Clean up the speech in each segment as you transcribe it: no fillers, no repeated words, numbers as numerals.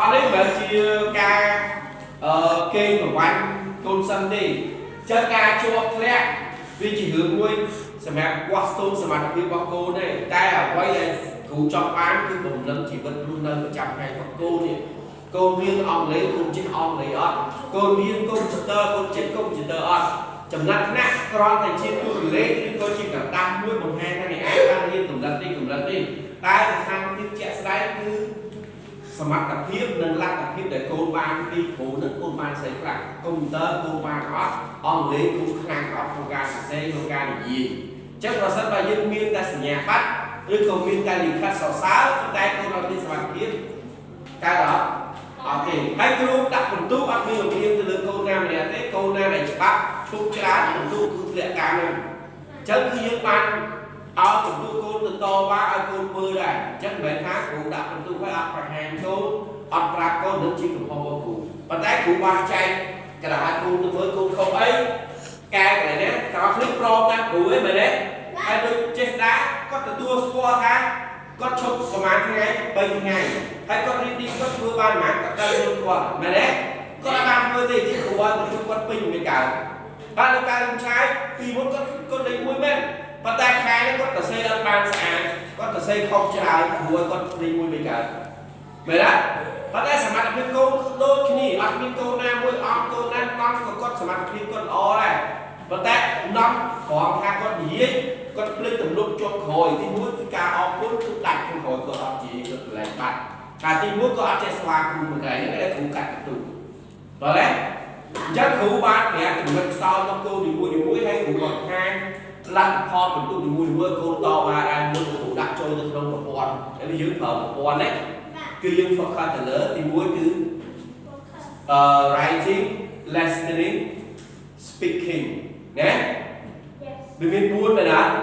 អត់ទេមិនមែនជាការកេងប្រវ័ញ្ចកូនសិនទេចឹងការជាប់ធ្លាក់វាជារឿងមួយសម្រាប់វាស់ស្ទង់សមត្ថភាពរបស់កូនទេតែអ្វីដែលគ្រូចង់បានគឺបំណិនជីវិតរស់នៅប្រចាំថ្ងៃរបស់កូននេះកូនរៀនអង់គ្លេសកូនចេះអង់គ្លេសអត់កូនរៀនកុំព្យូទ័រកូនចេះកុំព្យូទ័រអត់ចំណាត់ថ្នាក់គ្រាន់តែជាតួលេខឬក៏ជាក្រដាសមួយបង្ហាញថាអ្នកឯងបានរៀនកម្រិតនេះកម្រិតនេះតែស្ថានភាពជាក់ស្ដែងគឺសមត្ថភាពនិងលទ្ធភាពដែលកូនបានពីគ្រូនឹងកូនបានស្អីខ្លះកុំព្យូទ័រកូនបានអត់អង់គ្លេសកូនខ្លាំងអត់ក្នុងការសរសេរក្នុងការនិយាយអញ្ចឹងប្រសិនបើយើងមានតែសញ្ញាបត្រឬក៏មានតែលិខិតសរសើរតែកូនអត់មានសមត្ថភាពកើតអត់អត់ទេហើយគ្រូដាក់ពិន្ទុអត់មានលំអៀងទៅលើកូនណាម្នាក់ទេកូនណាដែលច្បាប់ឈប់ច្រើនពិន្ទុគឺធ្លាក់តាមហ្នឹងអញ្ចឹងគឺយើងបានឲ្យពិន្ទុកូនទៅតវ៉ាឲ្យកូនមើលដែរអញ្ចឹងមិនមែនថាគ្រូដាក់ពិន្ទុឲ្យអត់ប្រហានកូនអត់ប្រាប់កូននឹងជាកំហុសរបស់គ្រូប៉ុន្តែគ្រូបានចែកក្រដាសឲ្យកូនទៅមើលកូនខុសអីកែកន្លែងនេះតើគ្នាព្រមតាមគ្រូឯងមែនទេហើយដូចចេស្តាគាត់ទទួលស្គាល់ថាគាត់ឈប់ប្រហែលថ្ងៃ3ថ្ងៃហើយគាត់រៀននេះគាត់ធ្វើបានប្រហែលគាត់ដល់ខ្លួនគាត់មែនទេគាត់អត់បានធ្វើទេជាគ្រូឲ្យគាត់គាត់ពេញមិនកើតបាទលោកការលំឆាយពីមុនគាត់គាត់លេខ1មែនប៉ុន្តែខែនេះគាត់ទៅសេអត់បានស្អាតគាត់ទៅសេខុសច្រើនគ្រូឲ្យគាត់លេខ1មិនកើតមែនទេប៉ុន្តែសមត្ថភាពកូនគឺដូចគ្នាអត់មានកូនណាមួយអត់កូនណានាំក៏គាត់សមត្ថភាពគាត់ល្អដែរប៉ុន្តែនាំត្រង់ថាគាត់និយាយគាត់ភ្លេចទំនុកជាប់ក្រោយទី1គឺការអរគុណគឺដាច់ក្នុងក្រោយគាត់អត់ជាគាត់កន្លែងបាត់តែទី1ក៏អត់ចេះស្វាគមន៍មួយកន្លែងហ្នឹងដែលគ្រូកាត់បន្ទុកបាទទេអញ្ចឹងគ្រូបានប្រាប់ចំណុចខ្សោយរបស់កូននីមួយៗហើយគ្រូក៏ថាលទ្ធផលបន្ទុកនីមួយៗកូនតវ៉ាដែរមុនគ្រូដាក់ចូលទៅក្នុងប្រព័ន្ធហើយយើងប្រើប្រព័ន្ធណាគឺយើង focus ទៅលើទី1គឺ writing, listening, speaking ណាវាមាន4មែនអត់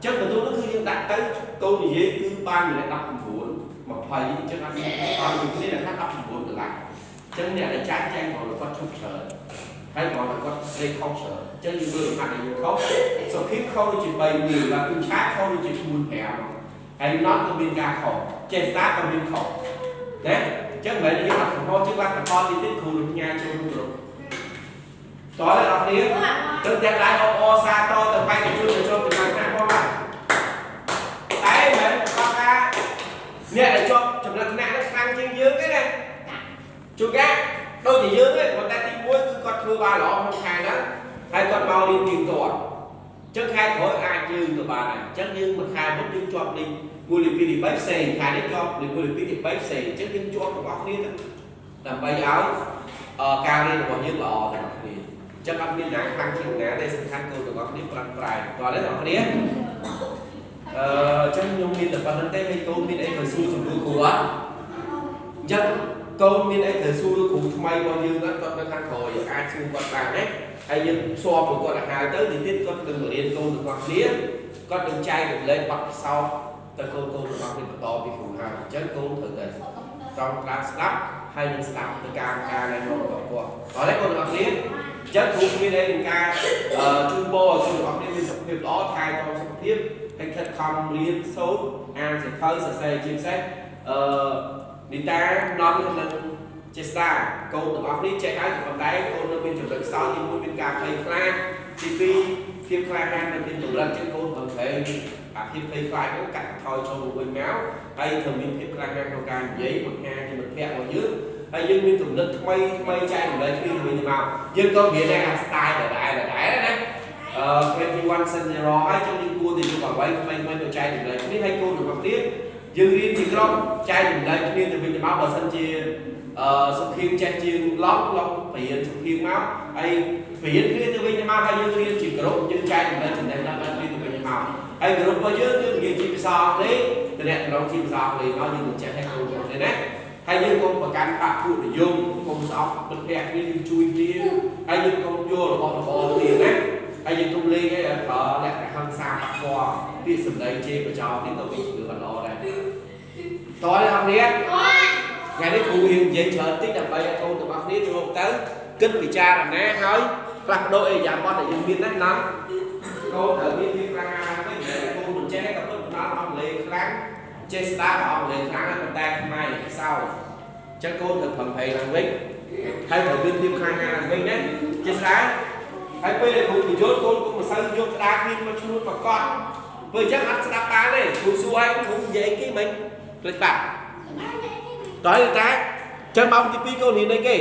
ចឹងបន្ទុកនោះគឺយើងដាក់ទៅកូននិយាយគឺបានម្នាក់19 20អញ្ចឹងអត់មានអត់មានគ្នាថា19កន្លះអញ្ចឹងអ្នកដែលចាស់ចាញ់គាត់គាត់ឈប់ច្រើនហើយគាត់គាត់លេខខុសច្រើនអញ្ចឹងយើងមើលលំហាត់ដែលយើងខុសសុខភាពខុសដូចជា3មួយបាទគឺឆាតខុសដូចជា4 5ហើយ not ក៏មានការខុសចេស្តាក៏មានខុសណាអញ្ចឹងមិនមែនយើងអត់កំហុសជាងលទ្ធផលទីទៀតគ្រូនឹងផ្ញើចូលក្នុងក្រុមតោះអ្នកនរគ្នាទៅទាំងដៃអបអរសាទរទៅបេក្ខជនដែលជាប់ចំណាត់ថ្នាក់ផងបាទតែមិនមែនប្រកាសថាអ្នកដែលជាប់ចំណាត់ថ្នាក់នោះខ្លាំងជាងយើងទេណាជួនកាលដូចជាយើងទេប៉ុន្តែទី1គឺគាត់ធ្វើបានល្អក្នុងខែហ្នឹងហើយគាត់មករៀនទៀងទាត់អញ្ចឹងខែក្រោយអាចយើងទៅបានដែរអញ្ចឹងយើងមួយខែមុនយើងជាប់លេខ1លេខ2លេខ3ផ្សេងខែនេះជាប់លេខ1លេខ2លេខ3ផ្សេងអញ្ចឹងយើងជាប់ទាំងអស់គ្នាទៅដើម្បីឲ្យការរៀនរបស់យើងល្អទាំងអស់គ្នាអញ្ចឹងអត់មានណាខ្លាំងជាងណាទេសំខាន់កូនទាំងអស់គ្នាប្រឹងប្រែងតោះទេទាំងអស់គ្នាអញ្ចឹងខ្ញុំមានតែប៉ុណ្្នឹងទេហើយកូនមានអីត្រូវសួរសំណួរគ្រូអត់អញ្ចឹងកូនមានអីត្រូវសួរគ្រូថ្មីរបស់យើងអត់គាត់នៅខាងក្រោយអាចសួរគាត់បានណាហើយយើងស្គាល់ពួកគាត់ឲ្យហើយទៅទីទៀតគាត់នឹងរៀនកូនទាំងអស់គ្នាគាត់នឹងចែករំលែកបទពិសោធន៍ទៅកូនកូនទាំងអស់គ្នាបន្តពីគ្រូហើយអញ្ចឹងកូនត្រូវតែត្រង់ត្រាំស្ដាប់ហើយនឹងស្ដាប់ទៅការការណែនាំរបស់គាត់អត់ទេកូនទាំងអស់គ្នាអញ្ចឹងគ្រូមានអីនឹងការជូនពរឲ្យកូនទាំងអស់គ្នាមានសុខភាពល្អថែទាំសុខភាពហើយខិតខំរៀនសូត្រអានសៀវភៅសរសេរជាពិសេសអឺនីតានំនិងចេស្តាកូនទាំងអស់គ្នាចេះហើយប៉ុន្តែកូននៅមានចំណុចខ្សោយទី1មានការភ័យខ្លាចទី2ភាពក្លាហាននៅមានកម្រិតជាងកូនប្រឹងប្រែងអាភាពភ័យខ្លាចនោះកាត់បន្ថយចូលមកវិញមកហើយត្រូវមានភាពក្លាហានក្នុងការនិយាយបង្ហាញជាមិត្តភក្តិរបស់យើងហើយយើងមានគំនិតថ្មីថ្មីចែករំលែកគ្នាទៅវិញទៅមកយើងក៏មានដែរថា style ដដែលដដែលណា21 century ហើយចឹងយើងគួរតែយកអ្វីថ្មីថ្មីទៅចែករំលែកគ្នាហើយកូនរបស់គ្នាយើងរៀនជាក្រុមចែករំលែកគ្នាទៅវិញទៅមកបើសិនជាសុខភាពចេះជាងឡងឡងបរៀនសុខភាពមកហើយបរៀនគ្នាទៅវិញទៅមកហើយយើងរៀនជាក្រុមយើងចែករំលែកចំណេះដឹងដល់គ្នាទៅវិញទៅមកហើយក្រុមរបស់យើងយើងនិយាយជាភាសាអង់គ្លេសតំណតំណងជាភាសាអង់គ្លេសមកយើងនឹងចេះឲ្យកូនរបស់គ្នាណាហើយយើងកុំប្រកាន់បក្សពួកនិយមកុំស្អប់មិត្តភក្តិគ្នាយើងជួយគ្នាហើយយើងកុំយករបស់របរគ្នាណាហើយយើងកុំលេងឲ្យប្រើលក្ខណៈហិង្សាប៉ះពាល់ពាក្យសម្ដីជេរបចោនេះក៏វាជារឿងអត់ល្អដែរតោះអ្នកនរថ្ងៃនេះគ្រូរៀននិយាយច្រើនតិចដើម្បីឲ្យកូនទាំងអស់គ្នាចូលទៅគិតពិចារណាហើយផ្លាស់ប្ដូរអេយ៉ាប័តដែលយើងមានណាណាកូនត្រូវមានភាពក្លាហានវិញកូនមិនចេះក៏ពិតដល់អង់គ្លេសខ្លាំងចេះស្ដាប់អង់គ្លេសខ្លាំងប៉ុន្តែខ្មែរខ្សោយអញ្ ចឹងកូនត្រូវប្រឹងប្រែងឡើងវិញហើយត្រូវមានភាពខ្លាំងណាស់ឡើងវិញណាជាស្ដាយហើយពេលដែលគ្រូបញ្យល់កូនគុំមិនសូវយកក្តារគ្មានមកឈ្នួតមកកត់ពេលអញ្ចឹងអត់ស្ដាប់បានទេគ្រូសួរឲ្យគ្រូនិយាយគេមិនភ្លេចបាត់តើតាចឹងម៉ោងទី2កូនរៀនអីគេ?